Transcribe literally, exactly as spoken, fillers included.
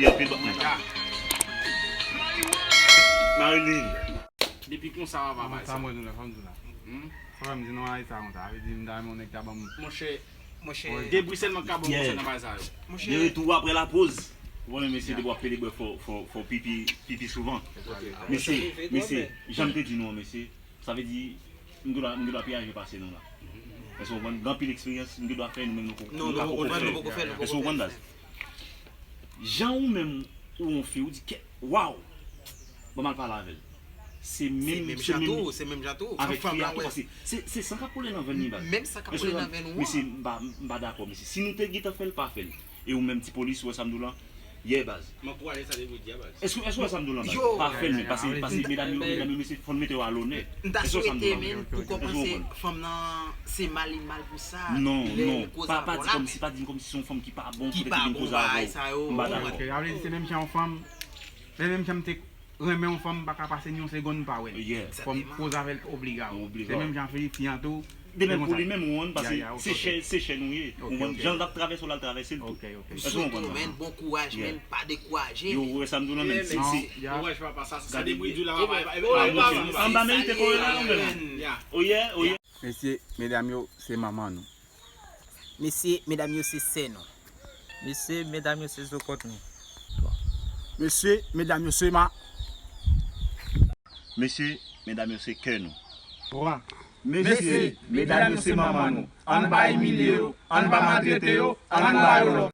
Epi anpil lòt nèg. Marilyn. Depi konsa, w ap bay sa. Sa mwen di nou la, fò m di nou la. Hmm? Fò m di nou a sa konsa. Sa vle di m ta renmen yon nèg ta ban m. Monchè, monchè. De bri sèlman k ka ban m konsèy nan bagay sa yo. De retou apre lapoz. Ou konnen mesye depi w ap pede bwè fò, fò, fò pipi, pipi souvan. Mesye, mesye, jan m te di nou an, mesye, sa vle di, m gen dwa, m gen dwa pi aje pase nou la. Èske w konprann? Gen anpil eksperyans, m gen dwa fè, nou menm nou poko, nou poko fè. Èske w konprann baz? Jan ou menm ou yon fi, ou di, kè, waw! Bon, m al pale avè l. Se menm, se menm jan tou, se menm jan tou. Avèk fi a tou, paske se, se san k ap koule nan venn li, baz. Menm san k ap koule nan venn ou an. Mesye, m pa, m pa dakò, mesye. Si nou te gentan fè l, pa fè l. E ou menm, Ti Polis, ou wè sa m di w lan? Yeah, baz. M ankouraje sa depi w di a, baz. Èske, èske w wè sa m di w lan, baz? Pa fè l, men, pase, pase medam yo, medam yo, mesye, fò n mete yo a lonè. M ta swete, men, pou kòmanse, fanm nan, se mal li mal pou sa. Non, non, pa, pa di kòmsi, pa di m kòmsi se yon fanm ki pa bon, ki pa bon, bagay sa yo. M pa dakò. Ok, sa vle di se menm jan yon fanm, se menm jan m te renmen yon fanm, m pa ka pase ni yon segonn m pa wè l. Fò m koze avè l obliga. Se menm jan fi, fi an tou. De menm pou li menm, ou konprann, paske se chè, se chè nou ye. Ou konprann, jan l ap travèse w, l al travèse l tou. Èske w konprann sa? Bon kouraj, men pa dekouraje. Yo, ou wè sa m di w lan, menm si, si. Kouraj, papa, sa, sa depi di la, papa. Anba merite kore la, non, menm. Oye, oye. Mesye, medam yo, se manman nou. Mesye, medam yo, se sè nou. Mesye, medam yo, se zokòt nou. Mesye, medam yo, se ma. Mesye, medam yo, se kè nou. Mesye, medam yo, se manman nou. Ann pa imilye yo, ann pa maltrete yo, ann ba yo lòv.